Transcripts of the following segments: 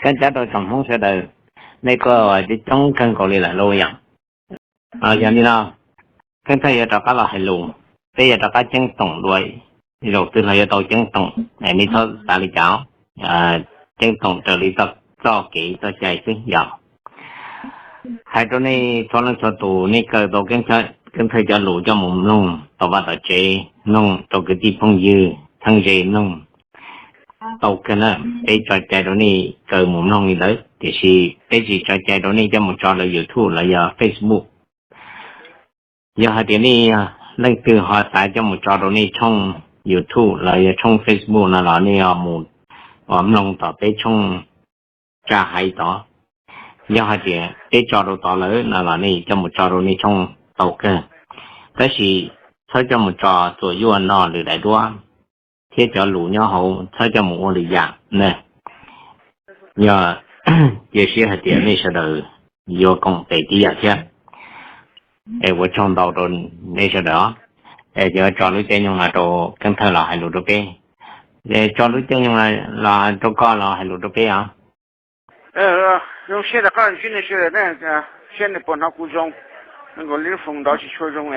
Kheeb cab rau tsoom Hmoob sawv daws, nej kuj coob kawg nkaus li lawm lauj yom. Yog li no, Keeb Thawj yuav rov qab los hais lus, peb yuav rov qab ceeb toom dua zaum twg los yuav tau ceeb toom, nej txhob xav li cas, ceeb toom raws li txoj kev txoj cai xwb yom. Hais rau nej txhua leej txhua tus, nej kaw tau Keeb Thawj cov lus coj mus mloog tom vaj tom tsev, mloog rau kwv tij phooj ywg txheeb ze mloog tau kawg na. Peb tso cai rau nej kaw mus mloog li ntawd, tiam sis peb tsis tso cai rau nej coj mus tso lawv YouTube los yog Facebook. Yog hais tias nej leej twg ho xav coj mus tso rau nej tshooj YouTube los yog tshooj Facebook no los nej ho mus mloog tom peb tshooj tsa hais tod. Yog hais tias peb tso rau tod lawm no los nej coj mus tso rau nej tshooj tau kawg, tab sis txhob coj mus tso txuas yuaj noj lwm daim duab, thiab cov lus nyob hauv txhob coj mus ua lwm yam na. Yog cia siab hais tias nej sawv daws yuav koom tes tib yam thiab. Es ua tsaug ntau rau nej sawv daws os. Es yuav tso lub caij nyoog no rau Keeb Thawj los hais lus rau peb. Es tso lub caij nyoog no los rau koj los hais lus rau peb os. Zoo siab rov qab los ntsib nej sawv daws, siab nej puas hnov kuv zoo. Nkaus li lub foos nrov tsis tshua zoo.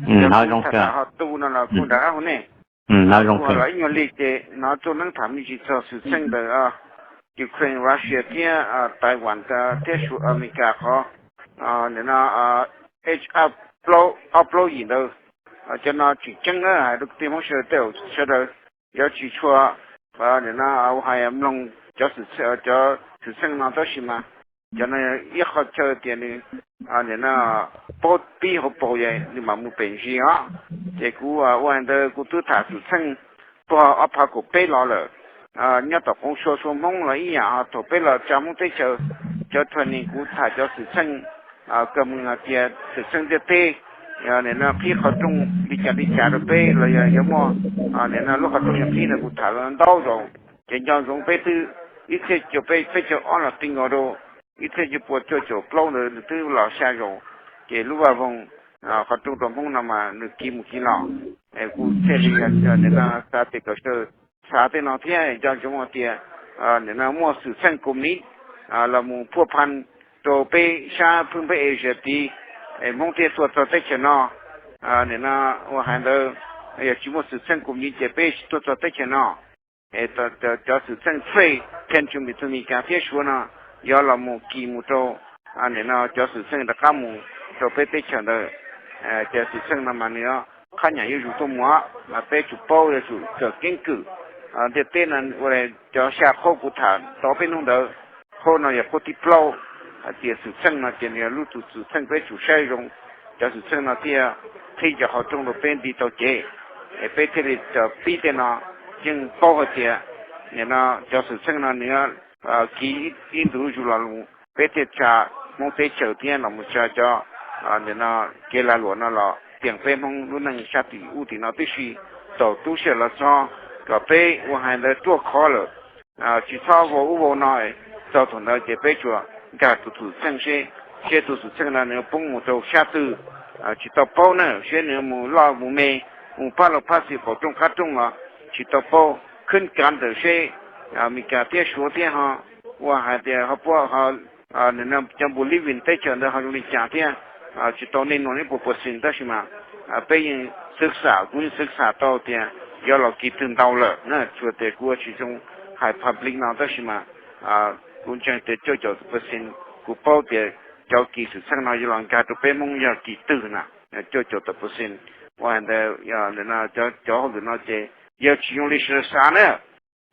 Hnov zoo kawg. Ho tu no los kuv nram qab hauv nej. Hnov zoo kawg. Los ib nyuag li ces hnov txuj neeb tham me ntsis txog xwm txheej ntawm Ukraine, Russia thiab Taiwan thiab Suav Amelikas qhov no, H R plaub, ob plaub yim ntawd. Cov no tseem ceeb na, hais rau kwv tij Hmoob sawv daws tej zaum sawv daws yuav tsis tshua nim no hais mloog cov xwm txheej no tab sis mas cov no ib qho chaw tias nws nim no paub pib hauv paus nws mam mus pem ntsis os. Ces kuv ua hais ntawd kuv twb tham xwm txheej puag ob phav kaum peb los lawm. Nyob tom Koom Txoos Suav Hmoob los ib yam, thaum peb los tsa Hmoob teb chaws, cov training kuv tham cov xwm txheej kawg mus hais tias xwm txheej ntiaj teb, nim no qhib qhov rooj li cas li cas rau peb los yog yuav muaj nim no lub qhov rooj yuav qhib ntawd kuv tham los ntau zaus. Ces nco ntsoov peb twb ib txhiab cuaj peb, peb caug ob los ti nkaus rau ib txhiab cuaj pua cuaj caum plaub ntawd nws twb los xya zaus. Ces lub vaj voog qhov rooj rau Hmoob no mas nws kiv mus kiv los. Kuv thiaj li nim no xav tias kom sawv daws xav tej no thiab nco ntsoov hais tias nim no muaj xwm txheej koos mis los mus phuaj phan rau peb sab phwj npeb Asia tid, Hmoob thiaj tuaj txog teb chaws no. Nim no ua hais ntawd, yog tsis muaj xwm txheej koos mis ces peb tsis tuaj txog teb chaws no. Cov xwm txheej trade tension between Amelikas thiab Suav no yuav los mus kis mus rau nim no cov xwm txheej rov qab mus rau peb teb chaws ntawd. Cov xwm txheej no mas nws qhab nyam yuav zus tuaj mus mas peb tsum paub yuav tsum kawm keeb kwm. Ntiaj teb no ua cov xya qhov kuv tham tau peb hnub ntawd, qhov no yog qhov thib plaub, hais tias xwm txheej no ces nws yog lub tus xwm txheej peb tsum saib zoo. Cov xwm txheej no thiaj qhib cov qhov rooj rau peb nti tau cev, es peb thiaj li cov pib tej no yeej paub hais tias nim no cov xwm txheej no nws kiv ib ntus zuj zus los mus peb thiaj tsa Hmoob teb chaws thiab los mus tsa cov nim no kev lag luam no los tias peb Hmoob lub neej sab tim ub tim no tib si tau tub sij hawm los txog kom peb ua hais ntawd ruaj khov lawm. Tsis txhob vau ub vau no, txog thaum ntawd ces peb tsuas nkag tus xwm txheej seb, seb tus xwm txheej no nws poob mus rau sab twg, tsis tau paub na, seb nws mus loj mus me, mus phab laug phab xis qaum rooj qab rooj los tsis tau paub. Khwb kav ntawm seb Amelikas thiab Suav thiab ho ua hais tias ho puab ho cov npus living teb chaws ntawd ho zoo li cas thiab, tsis tau nej nug nej puas puas xis tab sis mas peb yeej xwv xam, kuv yeej xwv xam tau tias yuav los kis twg ntau lawm na, tsuas tias kuv ua tsis zoo hais public no tab sis mas kuv ntseeg tias cuaj caum tawm percent kuv paub tias cov kis xwm txheej no yuav los nkag rau peb Hmoob yog kis twg na, cuaj caum tawm percent. Ua hais ntawd cov hauj lwm no ces yog tsis zoo li sawv daws xav na.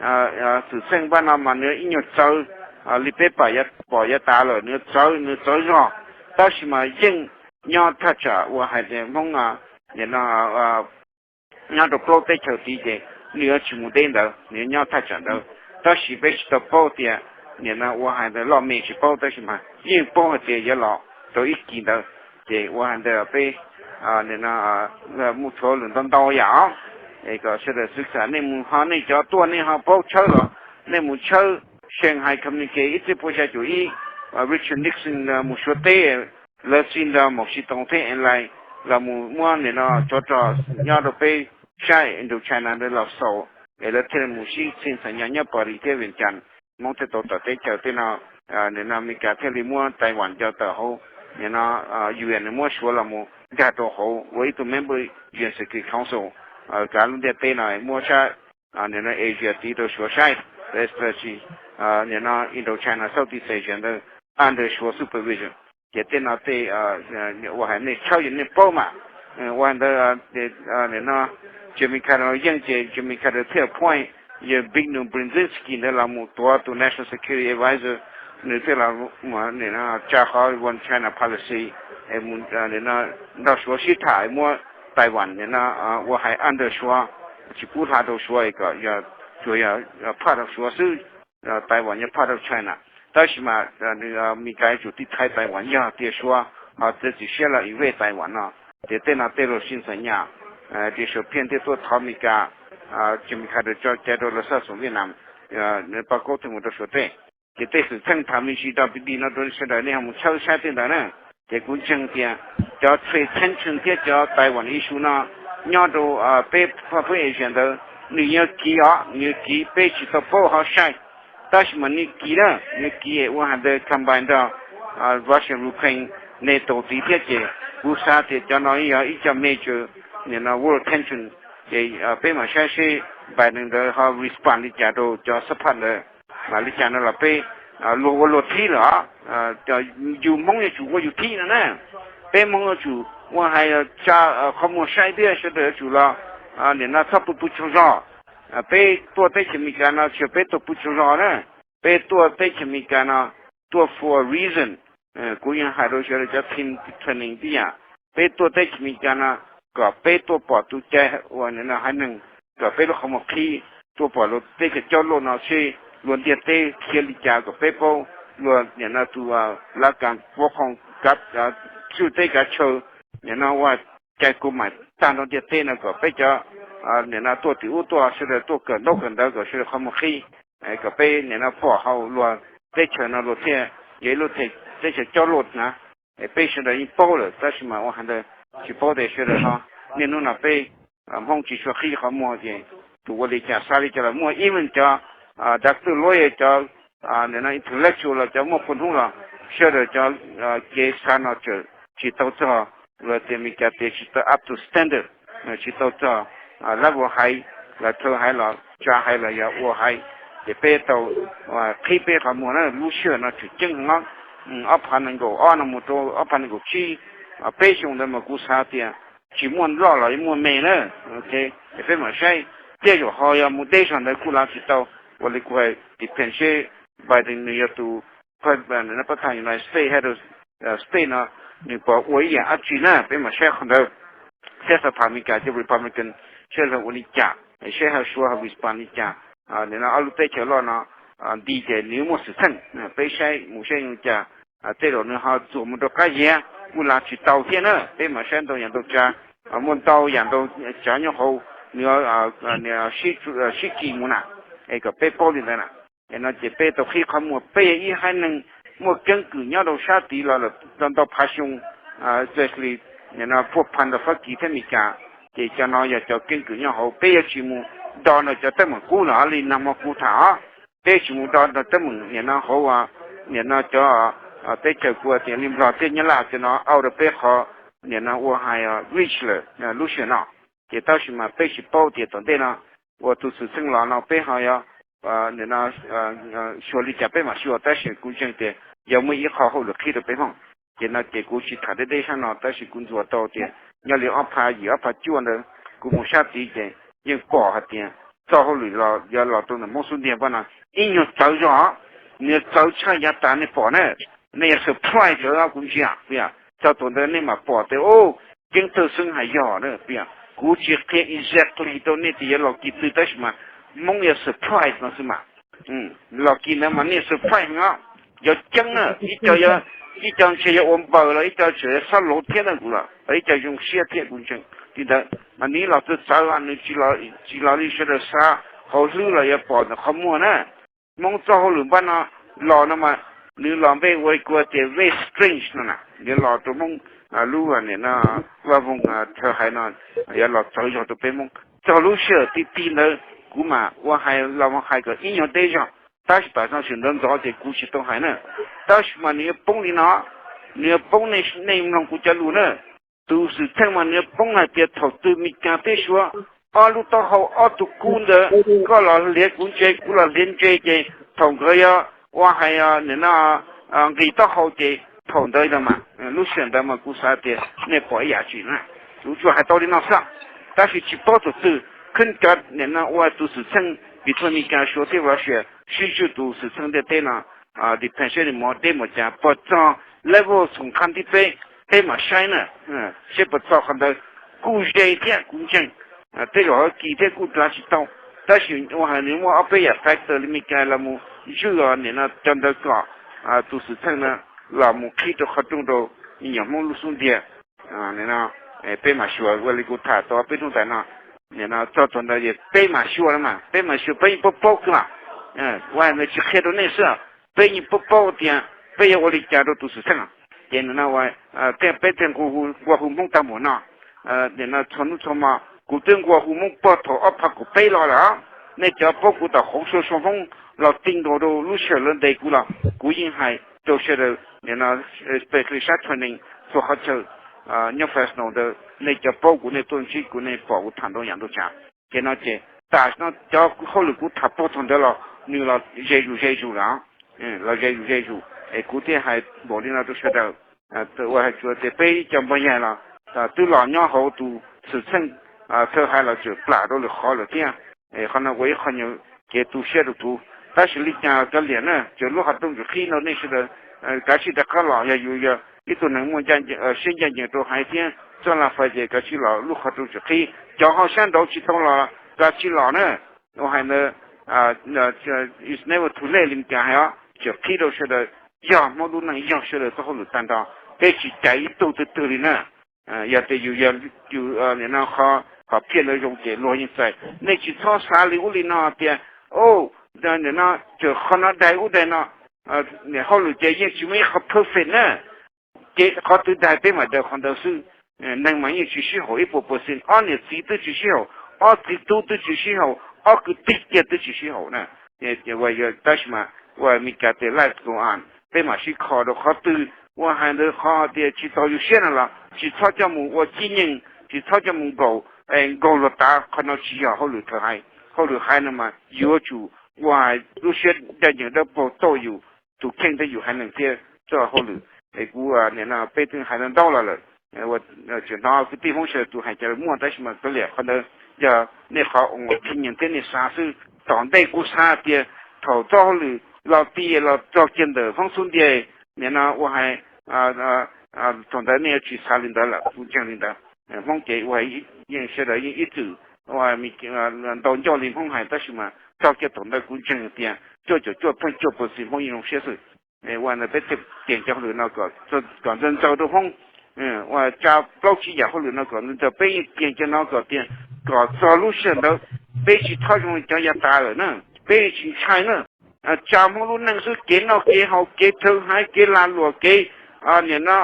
Xwm txheej npaj no mas nws ib nyuag txawv li peb pom yav tas lawm, nws txawv, nws txawv zog, tab sis mas yeej nyob thaj tsam ua hais tias Hmoob nim no nyob rau plaub teb chaws tid ces nws yuav tsis mus deb ntawd, nws yuav nyob thaj tsam ntawd. Tab sis peb tsis tau paub tias nim no ua hais ntawd loj me tsis paub tab sis mas yeej paub hais tias yuav los rau ib kis ntawd. Ces ua hais ntawd peb nim no muaj tshuav lus ntau ntau yam os, es kom sawv daws xwv xam. Nej mus ho nej cov tuaj nej ho paub tshawb los nej mus tshawb Shanghai Communique ib txhiab pua xya caum ib, Richard Nixon mus Suav teb, lawv xij nrog Mauxitong thiab Enlai los mus muab nim no tsov rog nyob rau peb sab Indochina ntawd los xaus, es lawv thiaj li mus sib txheej txheem nyo nyob Paris thiab Vientiane. Hmoob thiaj tau tawm teb chaws tej no. Nim no Amelikas thiaj li muab Taiwan nco tawm hauv, nim no U N nws muab Suav los mus nkag rau hauv ua ib tug member U N Security Council. Kav lub ntiaj teb no muab sab nim no Asia tiv rau Suav saib, especially nim no Indochina, Southeast Asia ntawd under Suav supervision. Ces tej no tej uas hais nej tshawb yog nej paub mas. Ua ntawd nim no Jimmy Carter yeej ces Jimmy Carter thiaj appoint yawg Big Nose Brzezinski ntawd los mus tuav tus National Security Advisor, nws thiaj los tsa qhov One China Policy, nrog Suav sib tham muab Taiwan nim no ua hais under Suav, tsis pub hla rau Suav kom yog tsuas yog part of Suav xwb, Taiwan yog part of China. Tab sis mas nws Amelikas yuav tsum tiv thaiv Taiwan yog tias Suav ho txiav txim siab los invade Taiwan no. Ces tej no tej lus sib ntxeev nyaj, ces Suav phiaj thiaj tuaj thov Amelikas, ces Amelikas tso cai rau lawv xab xoom Vietnam, nws pab kaub thiaj mus rau Suav teb. Ces tej xwm txheej tham me ntsis rau pib di no rau sawv daws nej ho mus tshawb saib tej ntawd na. Ces kuv ntseeg tias cov trade tension thiab cov Taiwan issue no nyob rau peb Southeast Asia ntawd nws yuav kiv os, nws yuav kiv, peb tsis tau paub ho sai. Tab sis mas nws kiv na, nws kiv ua hais ntawd combine nrog Russia, Ukraine, NATO tiv thiab ces kuv xav tias cov no yog ib co major nim no world tension. Ces peb mam saib seb Biden ntawd ho respond li cas rau cov xab phaj ntawd, mas li cas no los peb luag ua luag thib lawm os. Yus Hmoob yuav tsum ua yus thib no na. Peb Hmoob yuav tsum ua hais tsa qhov muag saib thiab sawv daws yuav tsum los nim no txhob pw pw tsaug zog. Peb tuaj teb chaws Amelikas no tsis yog peb tuaj pw tsaug zog na. Peb tuaj teb chaws Amelikas no tuaj for a reason. Kuv yeej hais rau sawv daws cov team training tib yam, peb tuaj teb chaws Amelikas no kom peb tuaj pom tus cai uas nim no haiv neeg, kom peb lub qhov muag qhib, tuaj pom luag teb chaws coj luaj no seb luag ntiaj teb khiav li cas kom peb paub, luag nim no tus lav kas puab qhoo, tsuj teb kav chaw, nim no ua cai kuv mam tag nrho ntiaj teb no kom peb cov nim no tuaj tim ub tuaj sawv daws tuaj kawm ntaub kawm ntawv kom sawv daws qhov muag qhib, kom peb nim no pom hauv luag teb chaws no luag thiaj yog ib lub teb chaws coj luaj na. Peb sawv daws yeej paub lawm tab sis mas ua hais ntawd tsis paub tias sawv daws ho niaj hnub no peb Hmoob tsis tshua qhib qhov muag ces tus ua li cas xav li cas los muaj, even cov doctor lawyer, cov nim no intellectual los cov muaj pus hnub los sawv daws cov kev xav no tseem tsis tau txog, los tias Amelikas tias tsis tau up to standard, tsis tau txog level hais, los thawj hais los tsa hais los yog ua hais. Ces peb tau qhib peb qhov muag na, lub sij hawm no tseem ceeb heev os. Ob phav nees nkaum ob no mus rau ob phav nees nkaum tsib, peb xyoo ntawd mas kuv xav tias tsis muaj loj los yeej muaj me na. Es peb mam saib, tej zaum ho yog mus deb zog ntawd kuj lav tsis tau. Ua li kuv hais depend seb Biden nws yog tus pab tha United States, head of state no, nws puas ua ib yam dab tsi na, peb mam saib qhov ntawd. Thiab xab phas Amelikas cov Republican seb lawv ua li cas, seb ho Suav ho respond li cas. Nim no ob lub teb chaws loj no nti ces nws muaj xwm txheej, peb saib mus saib zoo li cas. Tej zaum nws ho txuas mus rau qab ziav kuj lav tsis tau thiab na. Peb mam saib ntau yam ntau tsav, muaj ntau yam ntau tsav nyob hauv nws sib kis mus na, es kom peb paub li ntawd na. Es no ces peb tau qhib qhov muag, peb yog ib haiv neeg muaj keeb kwm nyob rau sab tid los lawm tau ntau phav xyoo, especially nim no phuaj pha ntawm Fab Kis thiab Amelikas, ces cov no yog cov keeb kwm nyob hauv, peb yuav tsis mus do nrog cov teeb meem qub no li nag hmo kuv tham os. Peb tsis mus do nrog teeb meem nim no hauv, nim no cov teb chaws kuv tias li Nplog thiab Nyab Laj cov no, au rau peb qhov nim no ua hais rich lawm lub sij hawm no. Ces tab sis mas peb tsis paub tias tom ntej no uas tus xwm txheej los no peb ho yog nim no xyuas li cas peb mam xyuas, tab sis kuv ntseeg tias yog muaj ib qho hauj lwm qhib rau peb Hmoob. Ces no ces kuv tsis tham deb deb sab no, tab sis kuv ntxuas tau tias nyob li ob phav yim ob phav cuaj ntawd kuv mus sab tid ces yeej pom hais tias txoj hauj lwm los yog los rau ntawm Hmoob xub ntiag npaj no ib nyuag txawv zog, nws txawv tshaj yav tas nej pom na. Nej yog surprise lawm kuv ntsia, txog thaum ntawd nej mam pom tias, o, ceeb tawg xeeb hais yog na. Kuv tsis qhia exactly rau nej tias yuav los kis twg, tab sis mas Hmoob yog surprise no xwb mas. Los kis ntawd mas nej surprise no, yog ceeb na, ib co, ib co ntshe yuav ua npaws los ib co tseem yuav xob lauv thiab ntag kuv los, ib co zoo siab thiab kuv ntseeg li ntawd. Mas nws los txawv txawv, nws tsis los li sawv daws xav, hauv hlwb los yuav pom ntawm qhov muag na. Hmoob txoj hauj lwm npaj no los no mas nws los npej ua kuv tias very strange no na, yuav los rau Hmoob lub nim no vaj voog chaw hais no, yuav los txawv zog rau peb Hmoob. Txog lub sij hawm ti ti ntawd kuv mam ua hais los mus hais kom ib nyuag deb zog. Tab sis tam sim no sawv ntxov ntxov ces kuv tsis tau hais na. Tab sis mas nws yuav poob li no, nws yuav poob, nej mloog kuv cov lus na. Tus xwm txheej mas nws yuav poob hais tias thaum twg Meskas peb suav ob lub taub hau ob tug kub ntawd, koj los hliav kuv ntse kuv los hliav ntse ces thaum nkawd yuav ua hais nim no nqis taub hau ces thaum ntawd no mas, lub sij hawm ntawd mas kuv xav tias nej pom ib yam tsis na. Kuv tsuas hais tau li no xwb, tab sis tsis paub thaum twg khwb cov nim no ua tus xwm txheej vim thua Meskas suav thiab Russia sib tswj tus xwm txheej ntiaj teb no, depend seb nws mus deb mus cas, puas txog level txhoom qha nthib peb, peb mam saib na, seb puas txog qhov ntawd. Kuj ze thiab kuv ntseeg, tej zaum ho kis thiab kuj dlav tsis tau, tab sis ua hais nws muaj ob peb yam factor li Meskas los mus zwj nim no cov ntawd kom tus xwm txheej no los mus qhib rau qhov rooj rau me nyuam Hmoob lub xub ntiag. Peb mam xyuas ua li kuv tham tau peb hnub tas no, nim no txog thaum ntawd peb mam xyuas no mas, peb mam xyuas peb yeej paub paub kawg mas. Ua hais ntawd tsis qhia rau nej xwb, peb yeej paub paub tias peb yuav ua li cas rau tus xwm txheej. Ces nim no thiaj peb thiaj nqua hu Hmoob tag npaum no. Nim no txhua hnub txhua hmo kuv twb nqua hu Hmoob puag thaum ob phav kaum peb los lawm. Nej cov paub kuv tom qhov sua sua Hmoob los ti nkaus rau lub sij hawm lawv ntes kuv los kuv yeej hais rau sawv daws nim no, especially sab Thailand txhua qhov chaw nyob Fresno ntawd, nej cov paub kuv nej tuaj ntsib kuv nej pom kuv tham ntau yam ntau tsav. Ces no ces tam sim no cov hauj lwm kuv tham puag thaum ntawd los nws los ze zus ze zus lawm, los ze zus ze zus es kuv thiaj hais npaum li no rau sawv daws. Ua hais tsuas tias peb cov npog yaig los twb los nyob hauv tus xwm txheej thawj haiv los tseem plam rau lwm qhov lawm thiab. Qhov no ua ib qho nyuag kev tu siab rau kuv, tab sis li cas kav liam na, tseem lub qhov rooj tseem qhib no, nej sawv daws kav tsij rov qab los, yog yus yog ib tug neeg muaj siab ncaj ncees rau haiv thiab txoj laj fais ces kav tsij los, lub qhov rooj tseem qhib. Cov ho sab nraud tsis tau los kav tsij los na. Ua hais ntawd, it's never too late li cas hais os, tseem qhib rau sawv daws, yog Hmoob lub neej yog sawv daws txoj hauj lwm tag nrho, peb tsis cais ib tug twg twg li na. Yog tias yus yog yus nim no qhov qhov phiaj ntawd zoo ces luag yeej txais. Nej tsis txhob xav li ub li no tias, o, nim no tseem qhov no daig ub daig no, hauj lwm ces yeej tsis muaj ib qho perfect na. Ces qhov twg daig peb mam daws qhov ntawd xwb. Neeg mas yeej tsis sib haum ib puas percent, ob niam txiv twb tsis sib haum, ob txiv tub twb tsis sib haum, ob kwv tij kiag twb tsis sib haum na. Tab sis mas ua Meskas tias life's go on, peb mam sib kho rau qhov twg. Ua hais ntawd qhov tias tsis tau yus siab no los tsis txhob coj mus ua cib nyeeg, tsis txhob coj mus nkaum, nkaug luag tav. Qhov no tsis yog hauj lwm thawj haiv. Hauj lwm haiv no mas yuav tsum ua lub siab ncaj ncees dawb paug tauj yus tus kheej thiab yus haiv neeg thiab txoj hauj lwm. Es kuv nim no peb twb hais ntau los lawm, tseem hnov kwv tij Hmoob sawv daws tus hais cas muaj, tab sis mas kav liam qhov ntawd yog nej qhov opinion thiab nej xav xwb. Tom ntej kuv xav tias thaum txoj hauj lwm los ti los txog kiag ntawm Hmoob xub ntiag, nim no ua hais thaum ntawd nej yuav tsis xav li ntawd lawm, kuv ntseeg li ntawd. Hmoob ces ua yeej sawv daws yeej ib txwm ua ntau ncauj li Hmoob hais, tab sis mas txog kiag thaum ntawd kuv ntseeg tias cuaj caum cuaj pheej cuaj percent Hmoob yeej zoo siab xwb. Ua ntawd peb thiaj tias cov hauj lwm no kom ntxaws ntxaws rau Hmoob, ua tsa plaub tsib yam hauj lwm no kom ntxaws, peb yeej tias cov no kom tias kom txog lub sij hawm ntawd peb tsis txhob zoo li cov yav tas lawm na, peb tsis ntshai na. Tsa Hmoob lub neej xwb, kev noj kev haus, kev thawv haiv, kev lag luam, kev nim no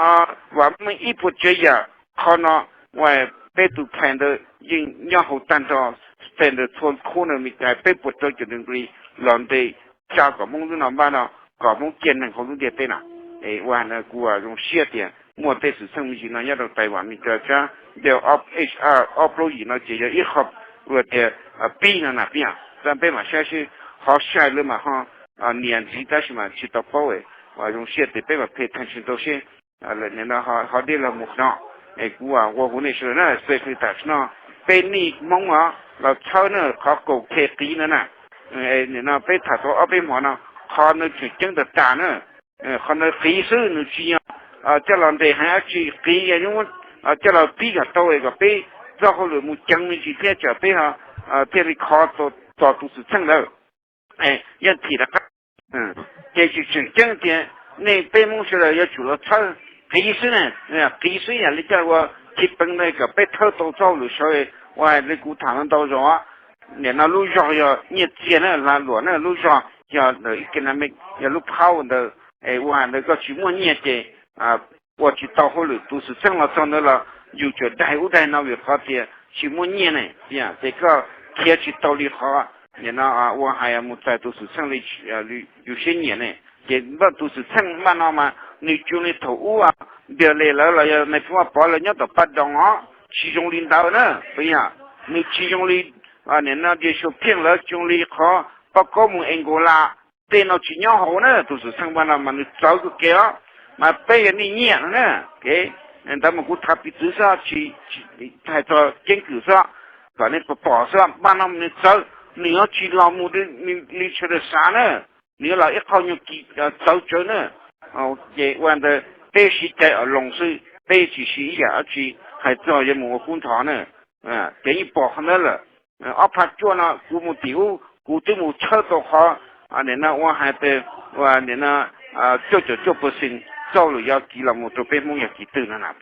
vam meej ib puas tsav yam, qhov no ua peb tus plan ntawd yeej nyob hauv tag nrho, standard txhua khub no Meskas peb puas rau caum degree los ntes tsa kom Hmoob lub no npaj no, kom Hmoob ciaj neeg hauv lub ntiaj teb no. Ua no kuv zoo siab tias muaj tej xwm txheej me ntsis no nyob rau Taiwan, Meskas tsab nte ob H R ob plaub yim no ces yog ib qho ua tias pib no na, pib, peb mam saib seb ho sai lawm mas ho nias ntxiv, tab sis mas tsis tau paub. Ua zoo siab tias peb mam pay attention rau seb lawm nim no ho deb los mus no. Es kuv ua huv nej sawv daws na, especially tam sim no peb nej Hmoob os los txhawb na, qhov kaum K qiv no na. Nim no peb tham tau ob peb hmo no, qhov no tseem ceeb tas tas na. Qhov ntawd qiv xwb, nws tsis yog coj los ntes hais dab tsi, qiv coj los pib kom tau kom peb txoj hauj lwm mus ceev me ntsis thiab tsam peb thiaj li kho txog tus xwm txheej ntawd. Yeej thim rov qab. Ces tseem ceeb tias nej peb Hmoob sawv daws yuav tsum los txhawb, qiv xwb na, qiv xwb yam li coj ua chiv peev ntawd kom peb thawb tau txoj hauj lwm sawv. Ua li kuv tham ntau zaus, nim no lub zog yog nyiaj txiag na, lag luam na, lub zog yog economic, yog lub power ntawd. Es ua ntawd koj tsis muaj nyiaj ces ua tsis tau hauj lwm. Tus xwm txheej los txog ntawd los yus tseem daig ub daig no vim qhov tias tsis muaj nyiaj ne, ces koj khiav tsis tau li qhov nim no ua hais mus txais tus xwm txheej li yus siab nyiam ne. Ces npaj tus xwm txheej npaj no mas nws tsis zoo li thaum ub Npias Les lawv los yog nais phoo Vaj Pov lawv nyob tom Paj Doos os, tsis zoo li ntawd na. Puas yog? Nws tsis zoo li nim no Dias Xyuas Phiaj lawv, tsis zoo li qhov Paj Kaub mus Angola, tej no tsis nyob hauv na. Tus xwm txheej npaj no mas nws txawv kawg kiag os, mas peb yog nej nyiam no na. Ntawd mas kuv tham piv txwv xwb, tsis hais txog keeb kwm xwb, kom nej pom pom xwb. Npaj no mas nws txawv, nws yuav tsis los mus li sawv daws xav na, nws yuav los ib qho nyuag kis txawv tsawv na. Ces ua ntawd peb siv cai os loos xwb, peb tsis siv ib yam dab tsi hais txog yuav mus ua kub nthov na. Ces yeej pom qhov ntawd lawm. Ob phav cuaj no kuv mus tim ub kuv twb mus tshawb tau qhov nim no ua hais tias nim no cuaj caum cuaj percent txoj lus yuav kis los mus rau peb Hmoob yog kis twg no na.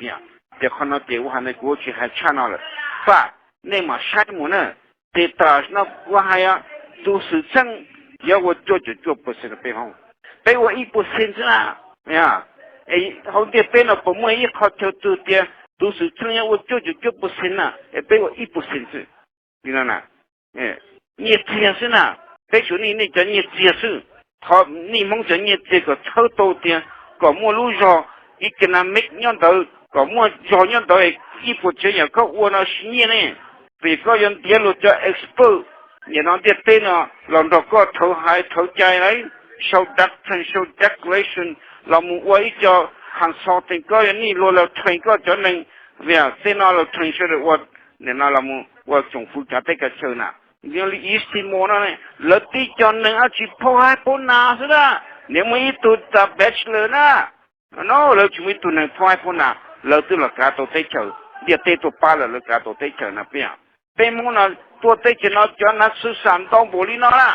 Ces qhov no ces ua hais ntawd kuv tsis hais tshaj no lawm, pab nej mam saib mus na. Ces tam sim no ua hais tus xwm txheej yuav ua cuaj caum cuaj percent rau peb Hmoob, peb ua ib percent xwb na. Hauv ntiaj teb no puas muaj ib qho chaw twg tias tus xwm txheej yuav ua cuaj caum cuaj percent na, es peb ua ib percent xwb li no na? Nyiaj txiag xwb na, peb tsuas nej nej cov nyiaj txiag xwb. Qhov nej Hmoob cov nyiaj txiag kom txhawb tau tias kom muaj lub zog economic nyob ntawd, kom muaj zog nyob ntawd, ib puas tsav yam koj ua no siv nyiaj ne. Vim koj yuav ntiav luag cov expert nim no ntiaj teb no los nrog koj rhawv haiv rhawv cai lauj, sau doctrine, sau declaration, los mus ua ib co consultant, koj yuav nij luag los train koj cov neeg, vim tej no los train sawv daws ua, nim no los mus ua tsoom fwv kav teb kav chaw na. Yog li East Timor no, lawv tib co neeg dab tsi phauj haib phauj nas xwb na, niaj muaj ib tug tas bachelor na. No lawv tsis muaj ib tug neeg phauj haib phauj nas, lawv twb los kav tau teb chaws, ntiaj teb tuaj pab lawm lawv kav tau teb chaws na. Peb, peb Hmoob no tuaj teb chaws no cov nav xwm xam ntau npaum li no na,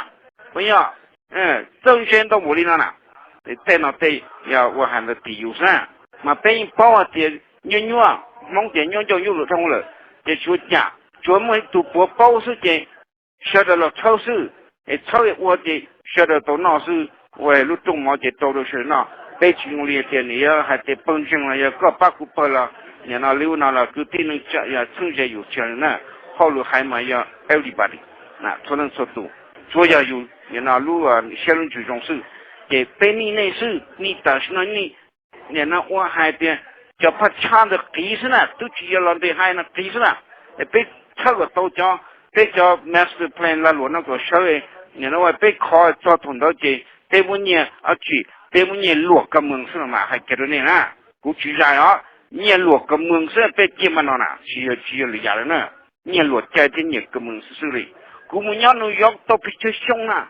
puas yog? Txawj ntse ntau npaum li no na. Tej no tej yog ua hais ntawd tim yus xwb, mas peb yeej paub hais tias nyuaj nyuaj, Hmoob tias nyuaj ncauj nyuaj lus dhau lawm, ces tsuav cas, tsuav muaj ib tug puav paub xwb ces sawv daws los txhawb xwb, es txhawb ua ces sawv daws tau noj xwb, ua lub rooj mov ces rau rau sawv daws noj. Peb tsis zoo li tias nws yuav hais tias pawg ntseeg los yog koj pab kuv pawg los, nim no li ub no los kwv tij neej tsa yog txheeb ze yus tsis yog na. Hauj lwm hais mas yog everybody, txhua leej txhua tus, tsuav yog yus nim no lub siab lub ntsws zoo xwb. Ces peb nij nej xwb, nij tam sim no nij nim no ua hais tias cov phaj tshab ntawd qiv xwb na, twb tsis yog los ntes hais no qiv xwb na. Es peb txhawb kom tau cov, peb cov master plan lag luam no kom sawv, nim no peb kho txog thaum ntawd ces peb muab nyiaj dab tsi, peb muab nyiaj luam kas mees xwb los mas hais kiag rau nej na. Kuv tsis zais os, nyiaj luam kas mees xwb peb ciaj npaum no na, tsis yog, tsis yog lwm yam lawm na. Nyiaj luam cai thiab nyiaj kas mees xwb xwb li. Kuv mus nyob New York tau pes tsawg xyoo na,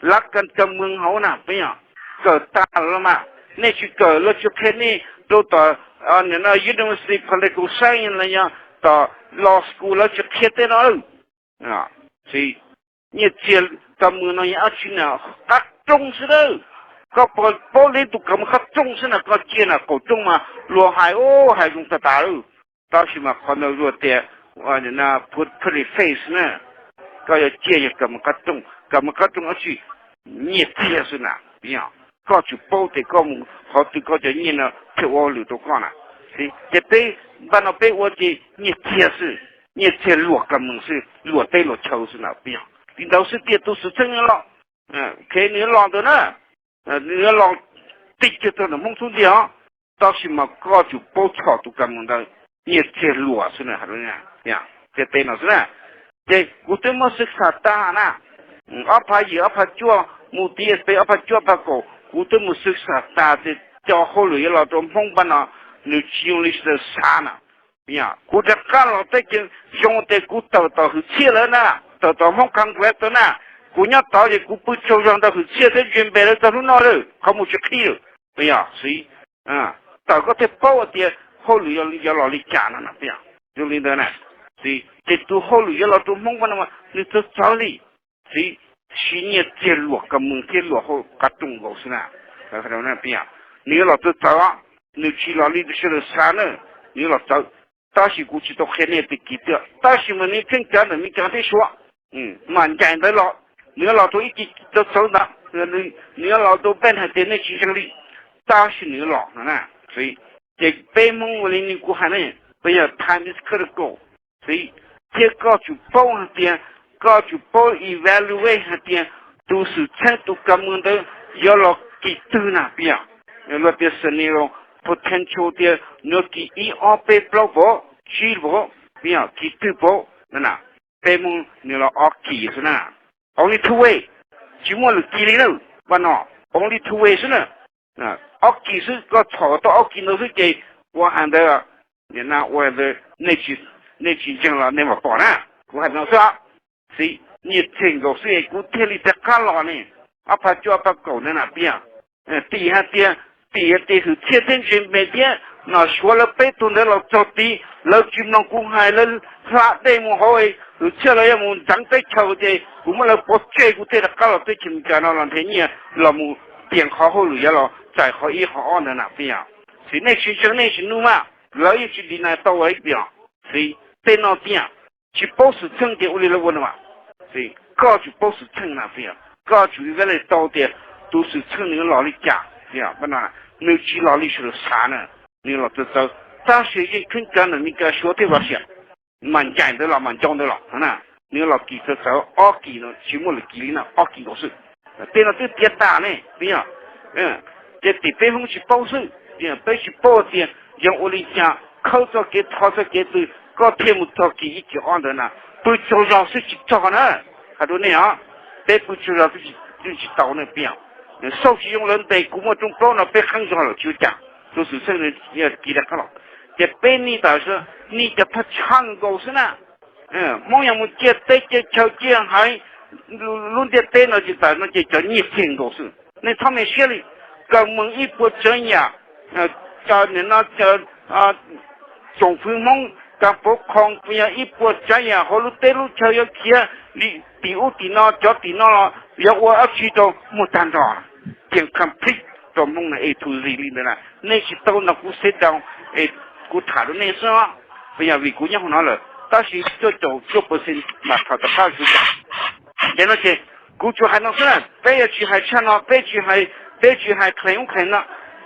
lab kas mees hauv na, peb yog kawm tag lawm los mas, nej tsis kawm los tsis qhia nej rau tom university political science los yog tom law school lawv tsis qhia tej no lawm. Nyiaj txiag kas mees no yog dab tsi na? Qab rooj xwb lawm. Koj puas paub leej twg kas mees qab rooj xwb na? Koj ciaj na, qaum rooj mas luag hais, hais zoo tag tas lawm. Tab sis mas qhov ntawd luag tias put pretty face na, koj yuav ciaj yog kas mees qab rooj, kas mees qab rooj dab tsi? Nyiaj txiag xwb na. Koj tsum paub tias koj mus qhov twg koj cov nyiaj no thiaj ua hauj lwm rau koj na. Ces peb npaj no peb ua ces nyiaj txiag xwb, nyiaj txiag luam kas mees xwb, luam teb luam chaw xwb na. Peb yog li ntawd xwb tiag tus xwm txheej los, nws yuav los ntawd na, nws yuav los tij kiag txog ntawm Hmoob xub ntiag os. Tab sis mas koj tsum paub txhom tus kas mees ntawd, nyiaj txiag luam xwb na, hais tiag teb no xwb na. Ces kuv twb muab xwm xam tas na, ob phav yim ob phav cuaj mus tiv peb ob phav cuaj ob phav kaum kuv twb mus xwm xam tas tias cov hauj lwm yuav los rau Hmoob npaj no nws tsis zoo li sawv daws xav na. Kuv rov qab los teb ces zoo tias kuv tawm tom Hwm Txhiaj lawm na, tawm tom Hmoob Congress tau na. Kuv nyob tod ces kuv pw tsaug zog ntawm Hwm Txhiaj thiab Jim Bay lawv txog hnub no lawm, qhov mus tsis qhib lawm. Yog xwb, tawm koj thiaj paub tias hauj lwm yuav los li cas no. Zoo li ntawd na, ces tus hauj lwm yuav los rau Hmoob npaj no nws txawv txawv li. Txiv, siv nyiaj txiag luam kas mees thiab luam hauj qab rooj nkaus xwb na. Nws yuav los txawv txawv, nws tsis los li sawv daws xav na, nws yuav los txawv. Tab sis kuv tsis tau qhia nej tias kis twg, tab sis mas nws kheej cov ntawm Meskas thiab Suav mas ncaim ntawd los, nws yuav los rau ib ce txawv txawv ntawd, nws yuav los rau peb hais tias nej tsis ntseeg li, tab sis nws yuav los no na. Ces peb Hmoob ua li nws kuv hais ne, peb yog time is critical. Txiv, thiab koj tsum paub hais tias koj tsum paub evaluate hais tias tus xwm txheej tus kab moos ntawd yuav los kis twg na pib yom. Luag tias scenario potential tias nws kis ib ob peb plaub pov tsib pov pib yom, kis twg pov na. Peb mus nws los ob kis xwb na. Only two way, tsis muaj lwm kis li na. Vaj no, only two way xwb na. Ob kis xwb, koj txhom tau ob kis ntawd xwb ces ua hais ntawd, nim no ua ntawd nej tsis ntseeg los nej mam pom na. Kuv hais no xwb. Xij, nyiaj tsheej nkaus xwb es kuv thiaj li rov qab los ne. Ob phav cuaj ob phav kaum ntawd na pib yom. Tim hais tias, tim hais tias Hwm Txhiaj thiab Ntse Npe thiab Nom Suav lawv peb tug ntawd los txog tid lawv tsis mloog kuv hais, lawv hla dej mus hauv, Hwm Txhiaj lawv yuav mus ntxeev teb chaws ces kuv muab lawv pov tseg kuv thiaj rov qab los teb chaws Amelikas no los nrhiav nyiaj los mus tias qhov hauj lwm yuav los txais qhov ib qhov ob ntawd na pib yom. Xij, nej tsis ntseeg nej tsis nug mas lawv yeej tsis deny tau ib pliag. Xij, tej no tiag, tsis paub xwm txheej ces ua li lawv ua no. Xij, koj tsum paub xwm txheej na pib yom, koj tsum evaluate tau tias tus xwm txheej nws los li cas, nws tsis los li sawv daws xav na, nws los txawv txawv. Tab sis yeej kheeb kav ntawm Amelikas, Suav thiab Russia mas ncaim ntawd los mas ncau ntawd los na. Nws los kis txawv txawv, ob kis no tsis muaj lwm kis li na, ob kis nkaus xwb. Tej no twb tiav tas ne pib yom. Ces tim peb Hmoob tsis paub xwb, peb tsis paub tias yog ua li cas khawb txoj kev thov txoj kev twg koj thiaj mus txog kis ib kis ob ntawd na. Pw tsaug zog xwb tsis txog na, hais rau nej os. Peb pw tsaug zog xwb tsis tau ne pib yom. Xauj tsis yoo lawv ntes kuv muaj rooj plaub no peb qeeb zog lawm tsis ua cas. Tus xwm txheej kis rov qab los, ces peb nig tam sim no nig cov thaj tsam nkaus xwb na. Hmoob yog mus ciaj teb ciaj chaw ciaj haiv, lub ntiaj teb no ces tam sim no ces cov nyiaj tsheej nkaus xwb. Nej txhob me siab li, kaw moos ib puas tsav yam, cov nim no cov tsoom fwv Hmoob kas pauv khoom puas yog ib puas tsav yam hauv lub teb lub chaw yuav khiav li tim ub tim no cov tim no los yuav ua dab tsi rau muaj tag nrho. Tias complete rau Hmoob na A to Z li ntawd na, nej tsis tau nrog kuv sit down es kuv tham rau nej xwb. Puas yog vim kuv nyob hauv no lawm tab sis cuaj caum cuaj percent mas tham tau qab kuv tham. Ces no ces kuv tsuas hais no xwb na, peb yuav tsis hais tshaj no, peb tsis hais, peb tsis hais claim ub claim no,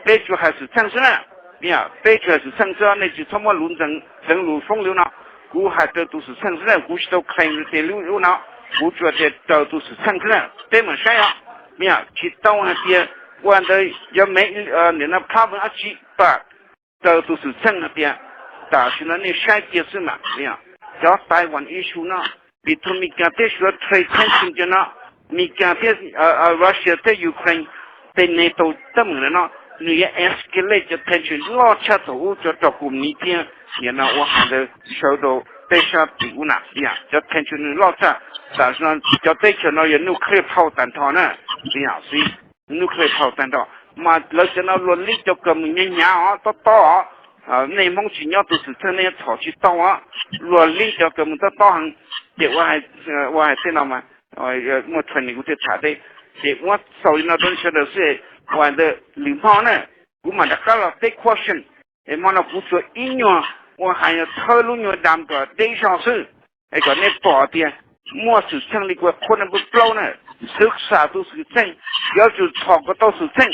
peb tsuas hais xwm txheej xwb na. Peb tsuas hais xwm txheej xwb, nej tsis txhob muab lus ntxeev lus foob li no. Kuv hais raws tus xwm txheej xwb na, kuv tsis tau claim tias li ub no, kuv tsuas tias raws tus xwm txheej xwb na, peb mam saib os. Tsis tau hais tias ua ntawd yog me nim no problem dab tsi, pam raws tus xwm txheej hais tias tam sim no nej saib cia xwb mas. Cov Taiwan issue no, between Meskas thiab Suav trade tension cov no, Meskas thiab Russia thiab Ukraine, tej NATO teeb meem no, nws yuav escalate cov tension loj tshaj thaum ub cov rog kuv niv thiab nim no ua hais ntawd sawv rau peb sab tim ub na. Cov tension nws loj tshaj, tam sim no cov teb chaws no yuav nuclear power tag nrho na. Nuclear power tag nrho, mas lawv cov no luag li cov kawm mus hnyav hnyav os, tob tob os. Nej Hmoob tsis nyob tus xwm txheej nej txhom tsis tau os. Luag li cov kawm mus tob tob heev. Ces ua hais tej no mas muaj training kuv thiaj tham teb, ces muab xaus li no rau sawv daws xwb. Ua ntawd lwm hmo na, kuv mam rov qab los teb question. Es hmo no kuv tsuas ib nyuag ua hais thawb lub nyuag dam kom deb zog xwb, es kom nej pom tias muaj xwm txheej li kuv qhuab nej npawb plaub na. Xwv xam tus xwm txheej, yuav tsum txhom kom tau xwm txheej.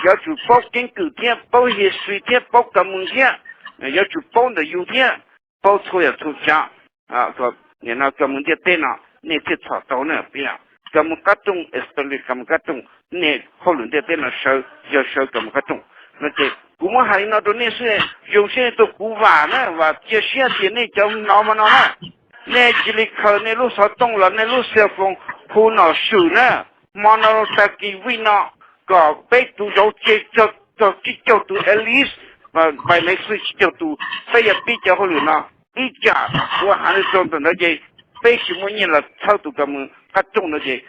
Yuav tsum paub keeb kwm thiab paub history thiab paub kawm mus thiab, yuav tsum paub ntawm yus thiab paub txhua yam txhua tsav. Nim no kawm mus ntiaj teb no nej thiaj txhom tau na. Kawm mus qab rooj, especially kawm mus qab rooj, nej hauj lwm ntiaj teb no sawv yog sawv kawm mus qab rooj. No ces kuv muab hais li no rau nej xwb, zoo siab nej tuaj kuv vam na, vam cia siab tias nej cov hnov hmo no na, nej cia li khaws nej lub xov tooj los nej lub cell phone hu Nom Swm na, hmo no tag kis vij no, kom peb tus zauv tseg txog tsib caug tus at least, by next week tsib caug tus, peb yuav pib cov hauj lwm no. Ib tsam ua hav li rau ntawm ntawd ces peb tsis muaj nyiaj los txhawb tus kawm mus qab rooj no ces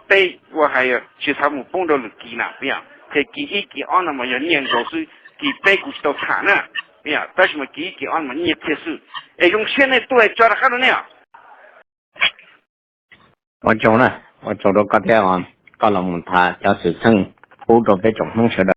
peb ua hais tsis xav mus poob rau lwm kis na. Ces kis ib kis ob no mas yog nyiaj nkaus xwb, kis peb kuv tsis tau tham na. Tab sis mas kis ib kis ob no mas nyiaj tiag xwb. Es zoo siab nej tuaj tso rov qab rau nej. Ua tsaug na, ua tsaug rau koj thiab, koj los mus tham cov xwm txheej pub rau peb tsoom Hmoob sawv daws.